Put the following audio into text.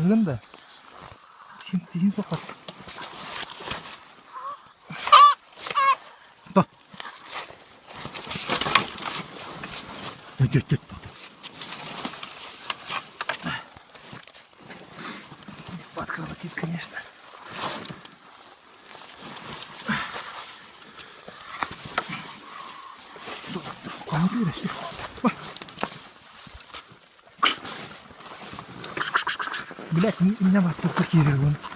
Быһыгын да? Тиһин, тиһин соххот. Да. Дө, дө, дө. Подколотит, конечно. Блять, меня вас только киирэр.